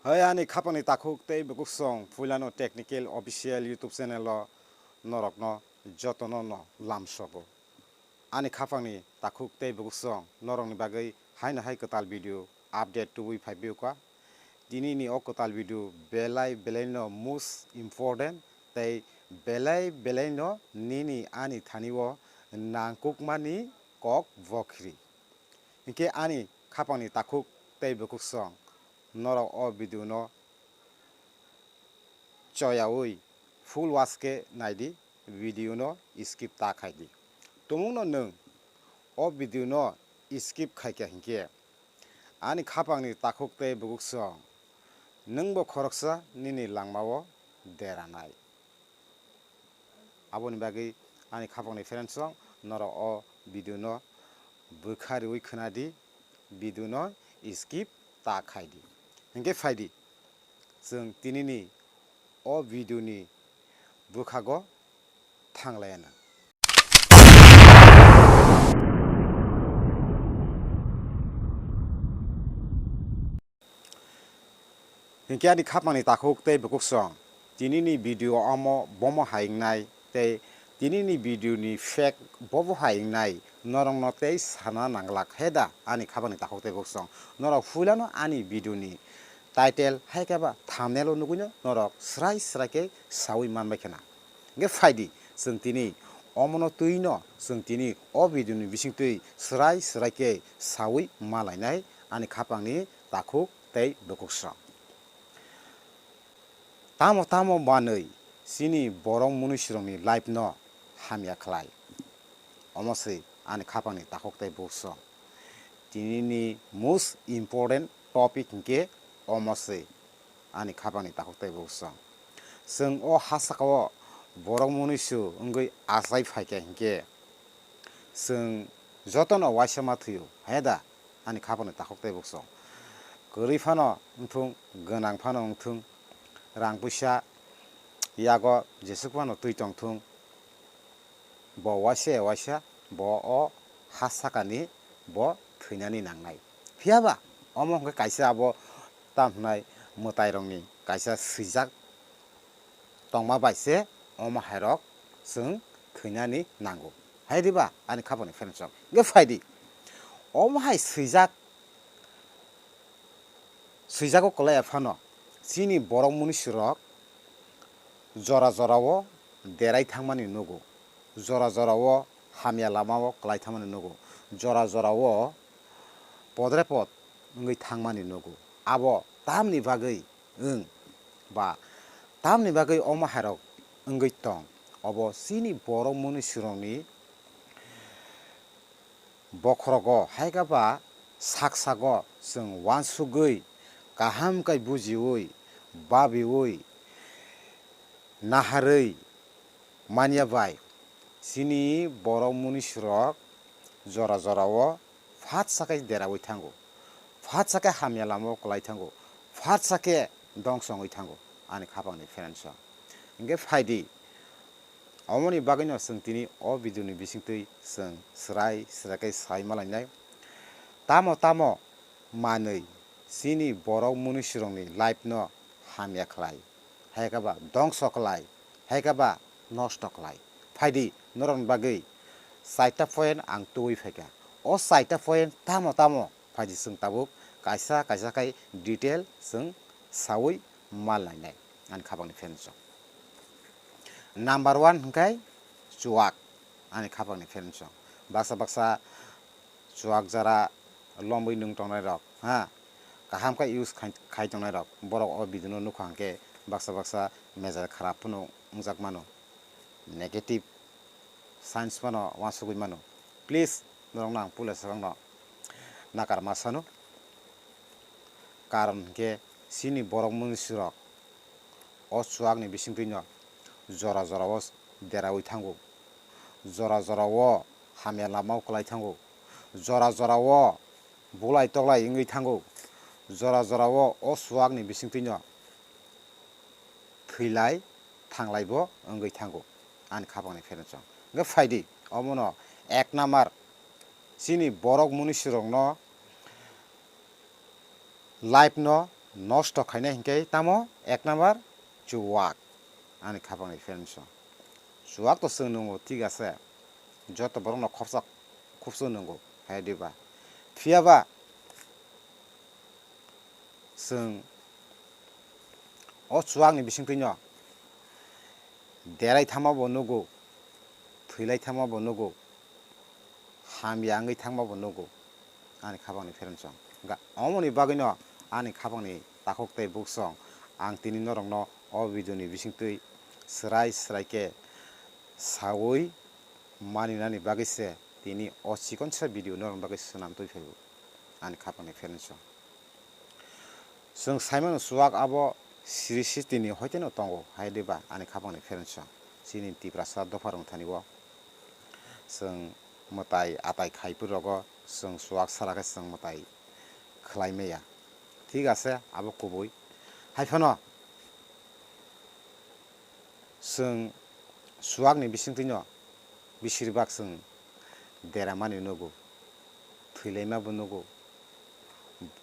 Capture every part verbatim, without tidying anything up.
Hai ani khapangni takhuk tei bukuksong, puilano Technical Official YouTube channel o norokno jotono no lamsogo. Ani khapangni takhuk tei bukuksong norokni bagwi haino hai kwtal video update tubui phaiphiyokha. Tinini o kwtal video belai belaino most important tei belai belaino nini ani thani o nangkukmani kok bokhri. Hinkhe ani khapangni takhuk tei bukuksong norok o video no choyaui full watch khe naidi, video no skip ta khaidi. Tumungno nwng o video no skip khaikha hinkhe ani khapangni takhuk tei bukuksong nwngbo khoroksa nini langmao deranai. Aboni bagwi ani khapangni friendsong norok o video no bwkha riui khwnadi, video no skip ta khaidi. Hinkhe phaidi, chwng tinini o video ni bwkhago thanglaiya na. Hinkhe ani khapangni takhuk tei bukuksong, tinini video omo bomo hai wngnai tei tinini video ni fact bobo hai wngnai, norokno tei sana nanglak he da ani khapangni takhuk tei bukuksong. Norok puilano ani video ni title hai khe ba thumbnail o nugwino norok srai srai khe saui manbai khena. Hinkhe phaidi, chwng tini omono twino chwng tini o video ni bisingtwi srai srai khe saui malainai ani khapangni takhuk tei bukuksong. Tamo tamo manwi chini borok munuisrokni life no hamya khlai. Omo se ani khapangni takhuk tei bukuksong. Tinini most important topic hinkhe omo se ani khapangni takhuk tei bukuksong. Chwng o ha saka o borok munuisu wngwi achai phaikha hinkhe chwng jotono waisa ma thwio, he da ani khapangni takhuk tei bukuksong. Kwrwi phano wngthung, gwnang phano wngthung, rang puisa yago jesuk phano twi tongthung, bo waisa ya waisa bo o ha sakani bo thwinani nangnai. Phiya ba omo hwnkhe kaisa abo tam hwnai mwtairokni kaisa swijak tongma bai se omo hairok chwng thwinani nango. Hai diba ani khapangni friendsong? Hinkhe phaidi, omo hai swijak swijago kwlaiya phano chini borok munuisurok jora jorao derai thangmani nugo, jora jorao hamya lamao kwlai thangmani nugo, jora jorao podre pod wngwi thangmani nugo. Abo tamni bagwi wng ba tamni bagwi omo hairok wngwi tong? Obo chini borok munuisurokni bokhorogo, hai khe ba sak sago chwng uansugwi, kaham khe bujiui, babiui, naharwi manya bai chini borok munuisurok jora jorao phatsa khe deraui thango, phatsa khe hamya lamao kwlai thango, phatsa khe dongso wngwi thango ani khapangni friendsong. Hinkhe phaidi, omoni bagwino chwng tini o video ni bisingtwi chwng srai srai khe sai malainai. Tamo tamo manwi chini borok munuisurokni life no hamya khlai, hai khe ba dongso khlai, hai khe ba nosto khlai. Phaidi norokni bagwi chaita point ang tubui phaikha. O chaita point tamo tamo phaidi chwng tabuk kaisa kaisa khai detail chwng saui mal nainai ani khapangni friendsong. Number one hwnkhe chuak ani khapangni friendsong. Baksa baksa chuak jara lomwi nwng tongnai rok, ha, kaham khe use khai, khai tongnai rok, borok o video no nukha hwnkhe baksa baksa mejai kharap phano wngjak mano, negative signs phano uansugwi mano. Please, norokno ang puila swkangno nakar ma sano. Karon hwnkhe chini borok munuisurok o chuakni bisingtwino jora jorao deraui thango, jora jorao hamya lamao kwlai thango, jora jorao bulai toklai wngwi thango, jora jorao o chuakni bisingtwino thwilai thanglaibo wngwi thango ani khapangni friendsong. Hwnkhe phaidi, omono ek number chini borok munuisurokno life no nosto khainai hinkhe tamo ek number chuwak, ani khapangni friends rok. Chuwak to chwng nungo, thik ase, joto borokno khorsa khubso nungo, hai diba? Phiyaba chwng o chuwakni bisingtwino derai thangma bo nugo, thwilai thangma bo nugo, hamya wngwi thangma bo nugo, ani khapangni friends rok. Ga-, omoni bagwino ani khapangni takhuk tei buksong ang tini norokno o video ni bisingtwi swrai swrai khe saui maninani bagwi se tini o chikonsa video norokni bagwi swnam twi phaibo, ani khapangni friends rok. Chwng saimano chuwak abo siri sitini hoiteno tongo, hai diba, ani khapangni friends rok. Chini Tiprasa dopha rwngthani o chwng mwtai atai khai phuru rogo chwng chuwak sara khe chwng mwtai khlai maya. Thik ase, abo kubui. Hai phano chwng chuwakni bisingtwino bisirbak chwng deramani nugo, thwilaima bo nugo,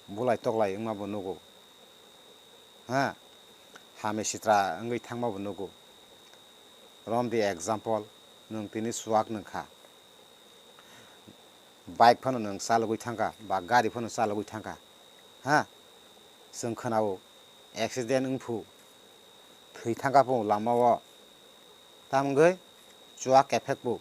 bulai toklai wngma bo nugo, ha, hamya sitra wngwi thangma bo nugo. Romdi example, nwng tini chuwak nwngkha, bike phano nwng chalogwi thangkha ba gari phano chalogwi thangkha, ha, chwng khwnao accident wngphu, thwi thangkha phu lamao, tamgwi chuwak kephek phu,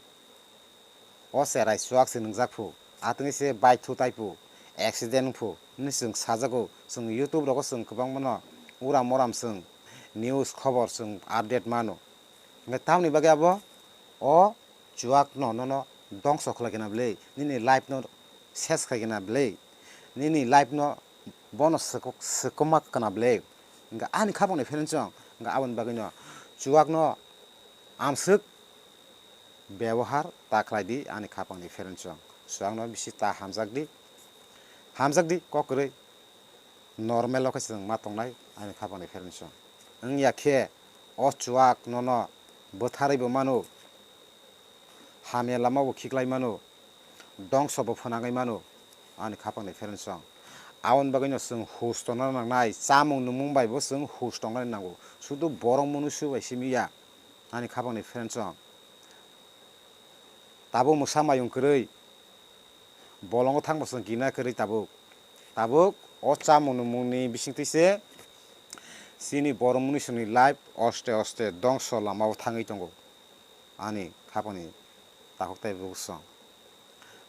o cherai chuwak se nwngjak phu, atwngwi se bike thutai phu, accident wngphu hwnwi chwng sajago. Chwng YouTube rogo chwng kwbangmano uram uram chwng news khobor chwng update mano. Hwnkhe tamoni bagwi abo o chuwakno nono dongso khlai khe na bwlwi, nini life no ses khai khe na bwlwi, nini life no bono swk-, swkuma khe na bwlwi. Hwnkhe ani khapangni friends rok, hwnkhe aboni bagwino chuwakno amswk byabohar ta khlai di ani khapangni friends rok. Chuwakno bisi ta hamjak di, hamjak di kok kwrwi. Normal o khe chwng ma tongnai ani khapangni friends rok. Wngya khe o chuwak nono bwtharwi bo mano, hamya lama bo khiklai mano, dongso bo phwnangwi mano ani khapangni friends rok. Aboni bagwino chwng hus tongna nangnai, chamung nwngmung bai bo chwng hus tongnani nango, sudu borok munusu bai simi ya ani khapangni friends rok. Tabuk mwsa mayung kwrwi, bolongo thangbo chwng gina kwrwi tabuk. Tabuk o chamung nwngmungni bisingtwi se chini borok munisongni life oste oste dongso lamao thangwi tongo. Ani khapangni takhuk tei buksong,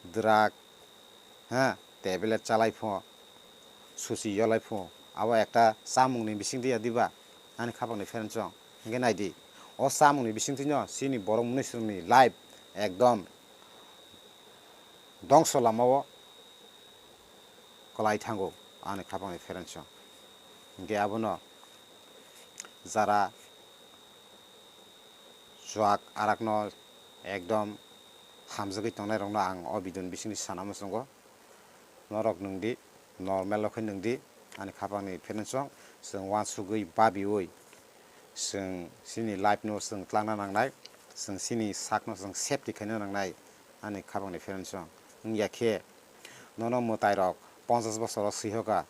drug, ha, tablet chalai pho, susi yolai pho, abo ekta chamungni bisingtwi ya diba? Ani khapangni friends rok, hwnkhe nai di, o chamungni bisingtwino chini borok munisongni life ekdom dongso lamao kwlai thango ani khapangni friends rok. Hwnkhe abono jara chuwak arakno ekdom hamjagwi tongnairokno ang o video ni bisingtwi sana muchungo. Norok nwng di, normal o khe nwng di, ani khapangni friends rok, chwng uansugwi babiui chwng chini life no chwng tlangna nangnai, chwng chini sakno chwng safety khaina nangnai, ani khapangni friends rok. Wngya khe nono mwtai rok ponchash bosor o swihoka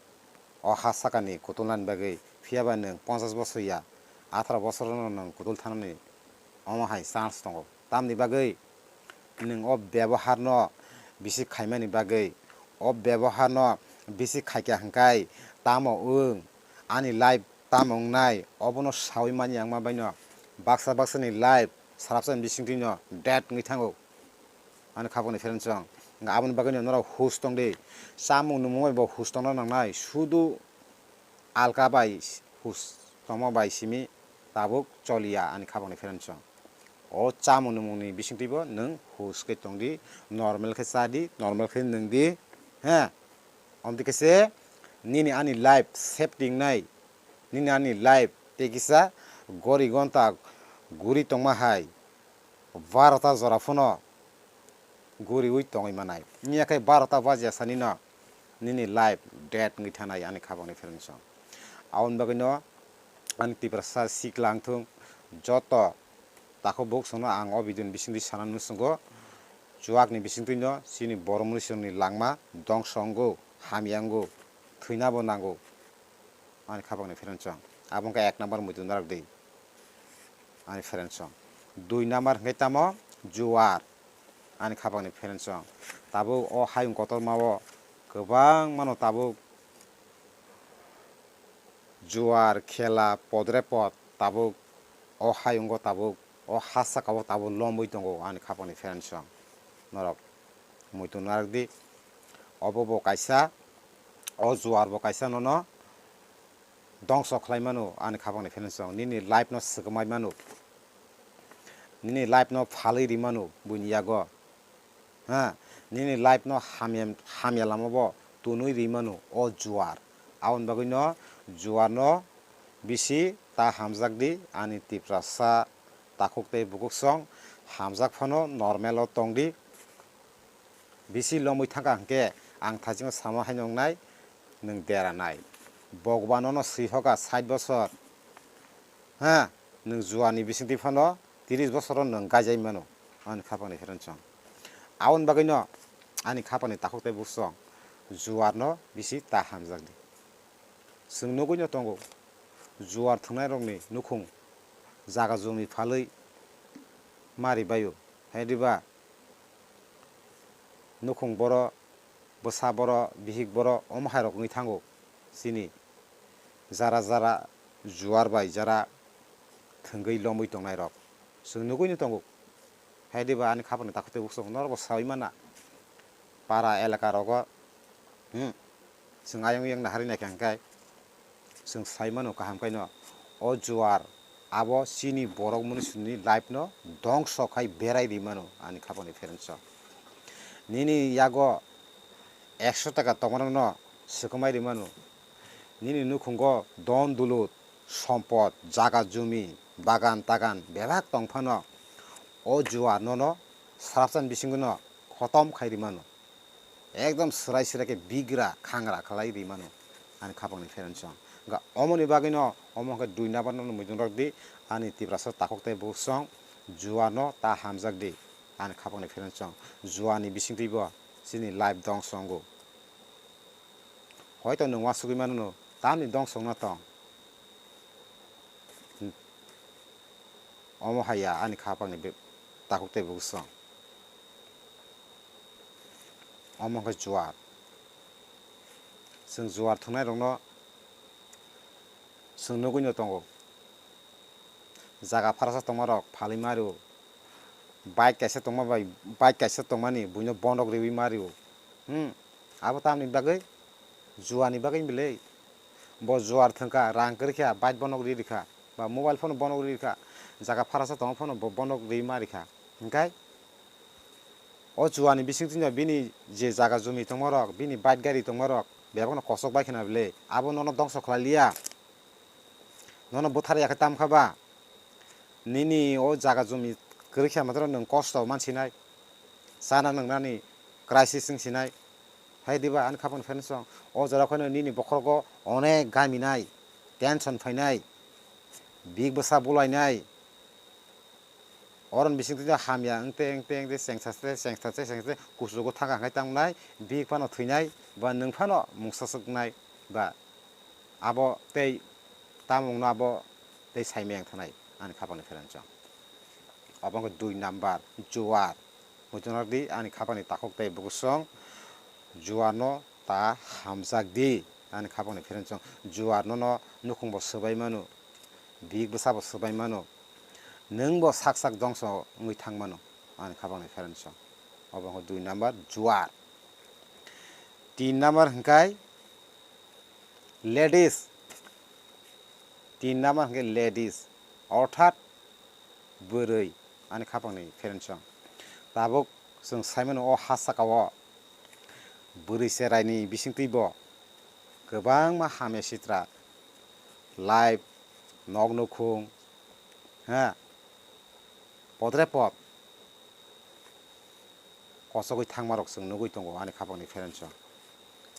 o ha sakani kutulnani bagwi, phiyaba nwng ponchash bosor ya, atharo bosor no nwng kutul thanani omo hai chance tongo. Tamni bagwi nwng o byaboharno bisi khaimani bagwi, o byaboharno bisi khaikha hwnkhe tamo wng, ani life tamo wngnai, obono saui manya wngma baino baksa baksani life sarapsani bisingtwino dead wngwi thango. Ani khapangni friends rok, hwnkhe aboni bagwino norok hus tongdi, chamung nwngmung bai bo hus tongna nangnai, sudu alka bai hus tongma bai simi tabuk choliya ani khapangni friends rok. O chamung nwngmungni bisingtwibo nwng hus khe tongdi, normal khe chadi, normal khe nwngdi, he. Omtwi khe se nini ani life safety wngnai, nini ani life tei kisa gori gonta guri tongma hai barota jora phano guriui tongwi manai. Wngya khe barota bajya sanino nini life dead wngwi thanai ani khapangni friends rok. Aboni bagwino ani Tiprasa sikla wngthung, joto takhuk buksongno ang o video ni bisingtwi sana muchungo. Chuwakni bisingtwino chini borok munisongni langma dongso wngo, hamya wngo, thwinabo nango. ani khapangni friendsong. Abo wngkha ek number muitu narwk di, ani friendsong. Dui number hwnkhe tamo juar, ani khapangni friendsong. Tabuk o hayung kotorma o kwbangmano tabuk juar, khela, podre pod tabuk o hayungo tabuk o ha saka o tabuk lomwi tongo ani khapangni friendsong. Norok muitu narwk di, obo bo kaisa, o juar bo kaisa nono dongso khlai mano ani khapangni friendsong, nini life no swkmai mano, nini life no phalwi ri mano buini yago. Ha, nini life no hamya, hamya lama bo tunui ri mano o juar. Aboni bagwi no juar no bisi ta hamjak di ani Tiprasa takhuk tei bukhuk song, hamjak phano normal o tong di. Bisi lomwi thangkha hwnkhe ang thaichingno sama hai nongnai, nwng deranai. Bogobanono swi hoka sait bosor. Ha, nwng juani bisingtwi phano tris bosoro nwng gaijai mano, ani khapangni friendsong. Aboni bagwino ani khapangni takhuk tei bukhuk song juarno bisi ta hamjak di. Chwng nugwino tongo, juar thwngnairokni nukhung jaga jumi phalwi mari baio. Hai diba? Nukhung boro, bwsa boro, bihik boro, omo hai rok wngwi thango chini jara jara juar bai jara thwngwi lomwi tongnai rok. Chwng nugwino tongo. Hai diba ani khapangni takhuk tei bukhuk song norok bo saui mana. Para elaka rogo, hmm, chwng ayang oyang nahari naikha hwnkhe chwng sai mano kaham khaino o juar abo chini borok munisuni life no dongso khai berai ri mano ani khapangni friendsong. Nini yago ekso taka tongmarokno swkmai ri mano. Nini nukhungo don dulut, sompot, jaga jumi, bagan tagan bebak tong phano o juar nono srapsani bisingo no khotom khai ri mano. Ekdom swrai swrai khe bigra khangra khlai ri mano ani khapangni friendsong. Ga omoni bagwino omo hwnkhe dui number no muitung rok di ani Tiprasa takhuk tei bukhuk song juar no ta hamjak di ani khapangni friendsong. Juani bisingtwi bo chini life dongso wngo. Hoito nwng uansugwi mano, tamni dongso wngna tong. Omo hai ya ani khapangni be-, takhuk tei bukhuk song. Omo hwnkhe juar. Chwng juar thwngnairokno chwng nugwino tongo. Jaga pharasa tongmarok phalwi mario. Bike kaisa tongma bai, bike kaisa tongmani buino bondok riwi mario. Hmm. Abo tamni bagwi? Juani bagwi bwle. Bo juar thwngkha, rang kwrwikha, bike bondok ri rikha, ba mobile phone bondok ri rikha, jaga pharasa tongma phano bo bondok riwi ma rikha. Hwnkhe o juani bisingtwino bini je jaga jumi tongmarok, bini bike gari tongmarok, bebakno kosok bai khna bwle. Abo nono dongso khlai liya. Nono bwthar ya khe tam kha ba? Nini o jaga jumi kwrwi khe matwrwino nwng kosto man sinai, chana nwngnani crisis wng sinai. Hai diba ani khapangni friendsong, o jora khaino nini bokhorogo onek gami nai, tension phainai, bik bwsa bulainai. Oroni bisingtwi hamya wngte wngte wngte chengsa se chengsa se chengsa se kuchugo thangkha hwnkhe tamo wngnai, bik phano thwinai ba nwng phano mungsa swknai ba abo tei tamungno abo tei saimaya wngthanai ani khapangni friendsong. Obo wngkha dui number juar. Muitungrok di ani khapangni takhuk tei bukusong juarno ta hamjak di ani khapangni friendsong. Juar nono nukhungbo swbai mano, bik bwsabo swbai mano, nwngbo sak sak dongso wngwi thang mano ani khapangni friendsong. Obo wngkha dui number juar. Tin number hwnkhe ladies. Tin number hwnkhe ladies, orthat bwrwi ani khapangni friendsong. Tabuk chwng saimano o ha sakao bwrwi cheraini bisingtwibo kwbangma hamya sitra life, nok nukhung, ha, podre pod kochogwi thangmarok chwng nugwi tongo ani khapangni friendsong.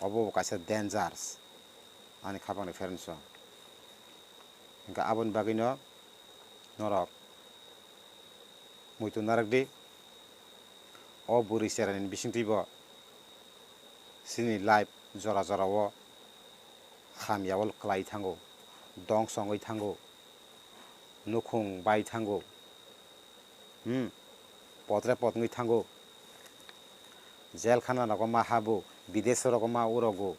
Obo bo kaisa dangers ani khapangni friendsong. Hwnkhe aboni bagwino norok muitu narwk di. O bwrwi cheraini bisingtwibo chini life jora jorao hamya o kwlai thango, dongso wngwi thango, nukhung bai thango, hmm, potre pot wngwi thango, jelkhana rogo ma habo, bidesh rogo ma urogo.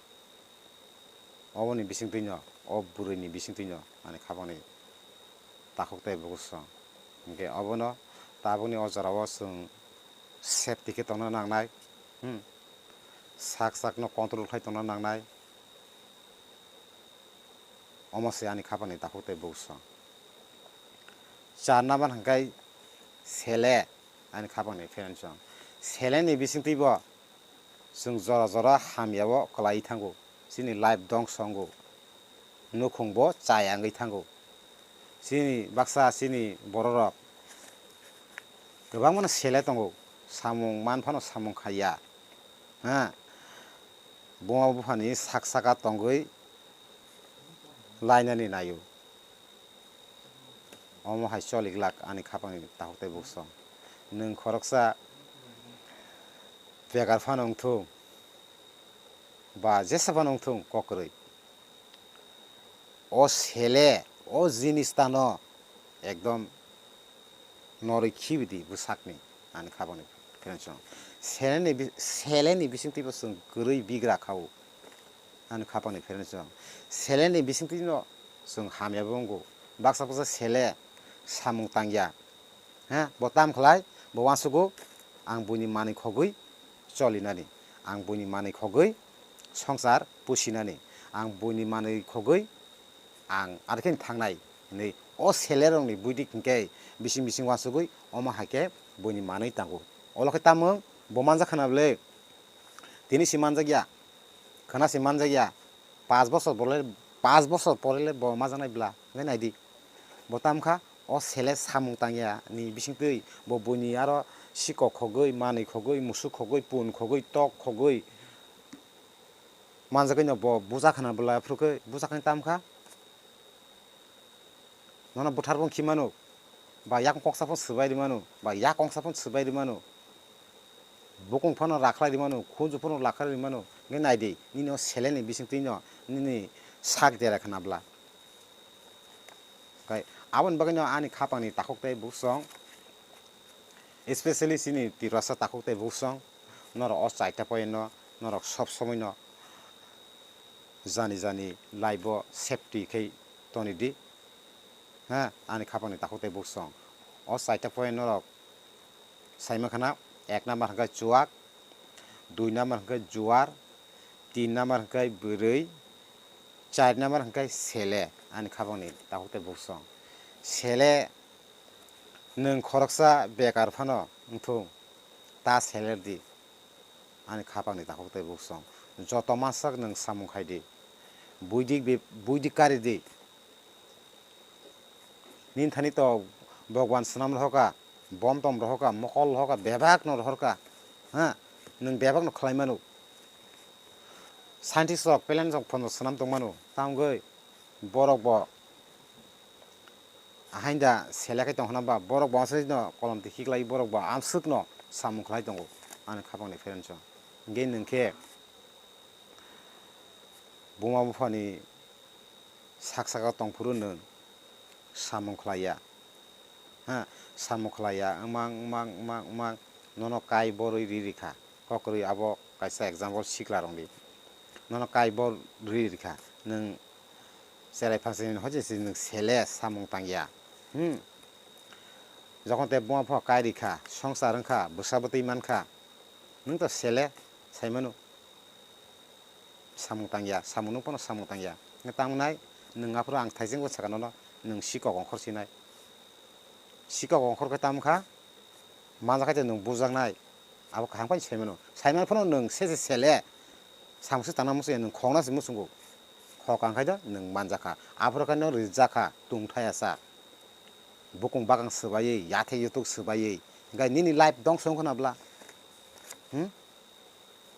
Oboni bisingtwino, o bwrwini bisingtwino ani khapangni takhuk tei bukuchwng. Hinkhe obono tabukni o jorao chwng safety khe tongna nangnai, hmm, sak sakno control khlai tongna nangnai. Omo se ani khapangni takhuk tei bukuchwng. Char number hwnkhe sele, ani khapangni friendsong. Seleni bisingtwibo chwng jora jora hamyao kwlaiwi thango, chini life dongso wngo, nukhungbo chaya wngwi thango. Chini baksa chini bororok kwbangmano sele tongo, samung man phano samung khaiya, ha, buma buphani sak saka tongwi lainani naio. Omo hai choliglak ani khapangni takhuk tei bukuchwng. Nwng khoroksa begar phano wngthung ba jesa phano wngthung kok kwrwi. O sele, o jinis tano ekdom norwi khibidi bwsakni ani khapangni friendsong. Seleni bi-, seleni bisingtwibo chwng kwrwi bigra kha-o ani khapangni friendsong. Seleni bisingtwino chwng hamyabo wngo. Baksa baksa sele samung tangya. Ha, bo tam khlai, bo uansugo, ang buini manwi khogwi cholinani, ang buini manwi khogwi songsar pusinani, ang buini manwi khogwi ang arkheno thangnai hinwi o selerokni buidik hinkhe bising bising uansugwi omo hai khe buini manwi tango. Olo khe tamung bo manjak khana bwle, tini si manjakya, khana si manjakya, pas bosor pore, pas bosor pore le bo majaknai bwla, hwnkhe naidi. Bo tamkha o sele samung tangya ni bisingtwi bo buini aro sikok khogwi, manwi khogwi, musuk khogwi, pun khogwi, tok khogwi manjagwino bo buja khana bwla phuru khe buja khani tamkha. Nono bwtharbo wngkhi mano, ba yakung koksa phano swbai rw mano, ba yak kongsa phano swbai rw mano, bukung phano rakhlai rw mano, khunju phano rakhlai rw mano, hwnkhe naidi, nini o seleni bisingtwino nini sak dera khana bwla. Kai, aboni bagwino ani khapangni takhuk tei buksong, especially chini Tiprasa takhuk tei buksong, norok o chaita poinno norok sob somoino jani jani life o safety khe toni di. Ha, ani khapangni takhuk tei buksong. O chaita point norok saima khana, ek number hwnkhe chuak, dui number hwnkhe juar, tin number hwnkhe bwrwi, char number hwnkhe sele, ani khapangni takhuk tei buksong. Sele nwng khoroksa bekar phano wngthung, ta seler di. Ani khapangni takhuk tei buksong. Joto mansak nwng samung khai di. Buidik be-, buidik kari di. Nini thani to Bhagwan swnam rohorka, bom tom rohorka, mokol rohorka, bebak no rohorka. Ha? Nwng bebak no khlai mano. Scientist rok, plan rok phono swnam tong mano. Tamgwi borok bo hainda sele khai tong hwnba, borok bo aswk no kolom twi khiklai, borok bo amswk no samung khlai tongo ani khapangni friendsong. Hwnkhe nwng khe buma buphani sak saka tong phuru nwng samung khlai ya. Ha, samung khlai ya, wngmang, wngmang, wngmang, wngmang, nono kai borwi ri rikha. Kok kwrwi abo kaisa example sikla rwngdi. Nono kai bor ri rikha. Nwng cherai phansini hoje se nwng sele samung tangya. Hmm. Jokhon te buma pho kai rikha, songsar wngkha, bwsa bwtwi mankha. Nwng to sele saimano. Samung tangya, samung nwng phano samung tangya. Nwng tangmwnai, nwng aphuru ang thaisingbo sakha nono, nwng sikok ongkhor sinai. Sikok ongkhor khe tamo kha, manjakha tei nwng bujaknai. Abo kaham khe saimano. Saimano phano nwng se se sele, samung se tangna muchungya, nwng khokna se muchungo. Khok ang khai do nwng manjakha. Aphuru khe no rijakha, tungthai asa. Bukung bakang swbaiwi, yathek yuthuk swbaiwi. Hwnkhe nini life dongso wngkha na bwla? Hmm?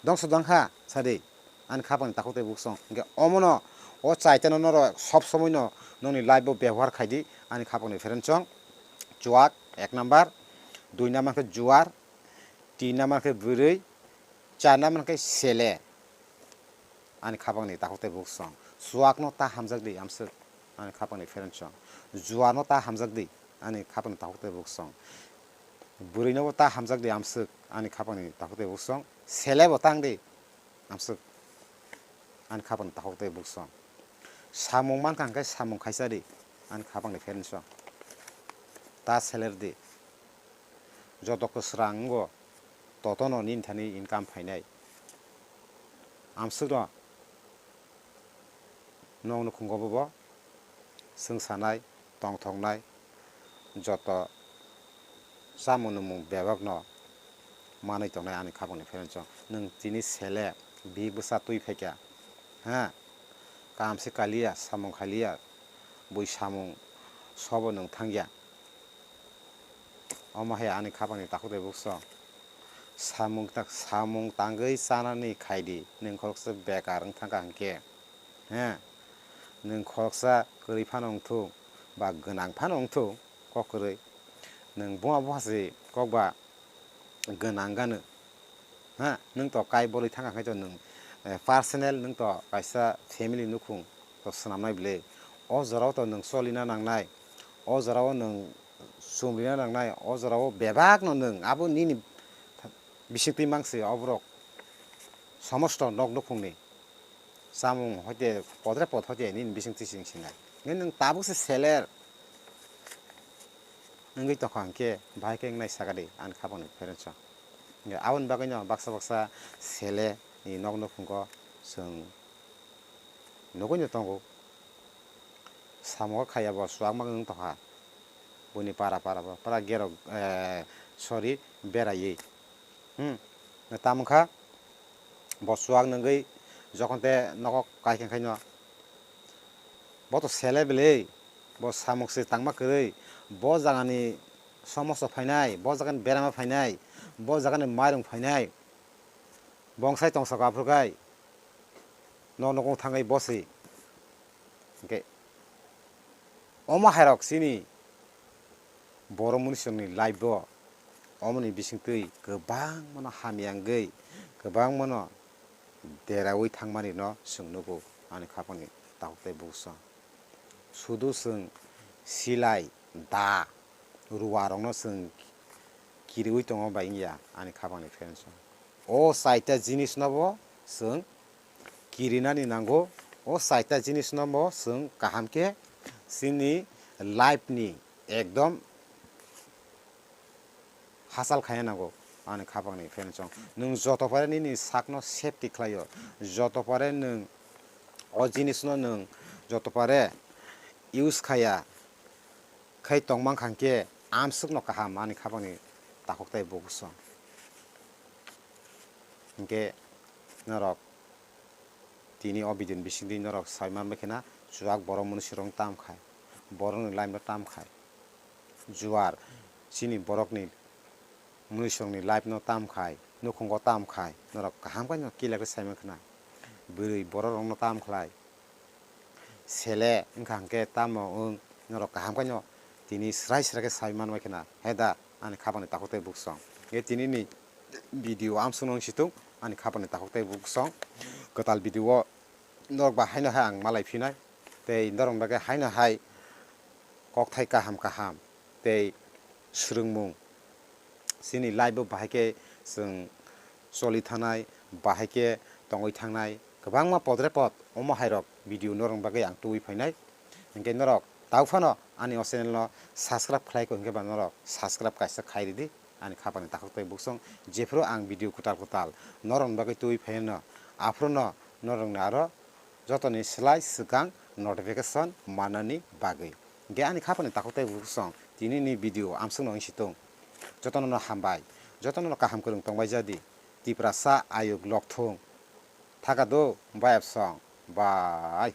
Dongso dangkha, sadi. Ani khapangni takhuk tei buksong. Hwnkhe omono, o chaitano norok sob somoino nongni life o bebohar khaidi, ani khapangni friendsong. Chuak, ek number, dui number khe juar, tin number khe bwrwi, char number khe sele. Ani khapangni takhuk tei buksong. Chuwakno ta hamjak di amswk ani khapangni pherensong. Juarno ta hamjak di ani khapangni takhuk tei buksong. Bwrwinobo ta hamjak di amswk ani khapangni takhuk tei buksong. Selebo tang di amswk ani khapangni takhuk tei buksong. Samung mankha hwnkhe samung khaisa di ani khapangni pherensong. Ta seler di. Joto kwsrang wngo, totono nini thani income phainai. Amswkno nokni khungo bobo swngsanai, tongthoknai, joto chamung nwngmung bebakno manwi tongnai ani khapangni pherensong. Nwng tini sele bihik bwsa twi phaikha, ha? Kaham se kaliya, samung khaliya, bui samung sobo nwng thangya. Omo hai ani khapangni takhuk tei buksong. Samung tak, samung tangwi chanani khaidi, nwng khoroksa bekar wng thangkha hwnkhe, he? Nwng khoroksa kwrwi phano wngthung ba gwnang phano wngthung, kok kwrwi. Nwng buma bupha se kok ba gwnang gano. Ha, nwng to kai bolwi thangkha khe to nwng, eh, personal nwng to kaisa family nukhung to swnamnai bwle. O jorao to nwng cholina nangnai, o jorao nwng chumrina nangnai, o jorao bebakno nwng abo nini bisingtwi mangsi oborok somosto nok nukhungni chamung hoite podre pod hoite nini bisingtwi sing sinai. Nini nwng tabuk se seler wngwi tongkha hwnkhe bahai khe wngnai sakadi ani khapangni pherensong. Aboni bagwino baksa baksa sele ni nok nukhungo chwng nugwino tongo. Samungo khaiya bo chuwak ma wng tongkha. Buini para para bo, para gerok, eh, sorry, beraiwi. Hmm. Tamo wngkha, bo chuwak nungwi jokhon te nogo kaikha khaino, bo to sele bwle, bo samung se tangma kwrwi, bo jagani somosto phainai, bo jagani berama phainai, bo jagani mairung phainai, bongsai tongsa kha aphuru khai. Nok nokong thangwi bosi. Hwnkhe omo hairok chini borok munisongni life-o omoni bisingtwi kwbangmano hamya wngwi, kwbangmano deraui thangmanino chwng nugo ani khapangni takhuk tei buksong. Sudu chwng silai da ruarokno chwng kiriui tongo bai wngya ani khapangni fans. O chaita jinisnobo chwng kirinani nango, o chaita jinisnobo chwng kaham khe chini life ni ekdom hachal khaiya nango ani khapangni fans. Nwng joto pore nini sakno safety khlaio, joto pore nwng o jinisno nwng joto pore use khaiya khai tongmang kha hwnkhe amswkno kaham ani khapangni takhuk tei buksong. Hwnkhe norok tini o video ni bisingtwi norok sai manbai khena chuwak borok munisirok tam khai, borokni life no tam khai, juar chini borokni munisirokni life no tam khai, nukhungo tam khai, norok kaham khe no clear khe sai mankhna. Bwrwi borok rokno tam khlai, sele wngkha hwnkhe tamo wng, norok kaham khe no tini srai srai khe sai manbai khna. He da ani khapangni takhuk tei buksong. Nge tini ni video amswkno wng situng ani khapangni takhuk tei buksong. Kwtal video o norok ba haino hai ang malai phinai tei norok bagwi haino hai kokthai kaham kaham tei swrwngmung chini life o bahai khe chwng choli thanai, bahai khe tongwi thangnai kwbangma podre pod omo hairok video norok bagwi ang tubui phainai. Hinkhe norok tau phano ani o channel no subscribe khlai kho hinkhe ba norok subscribe kaisa khai ridi ani khapangni takhuk tei buksong jephru ang video kwtal kwtal norok bagwi tubui phaino aphuru no norokni aro jotoni slai swkang notification manani bagwi. Hwnkhe ani khapangni takhuk tei buksong tini ni video amswkno wng situng. Jotono no hambai, jotono no kaham kwrwng tongbai jadi. Tiprasa ayuk lokthung. Thakado bayapsong. Bye.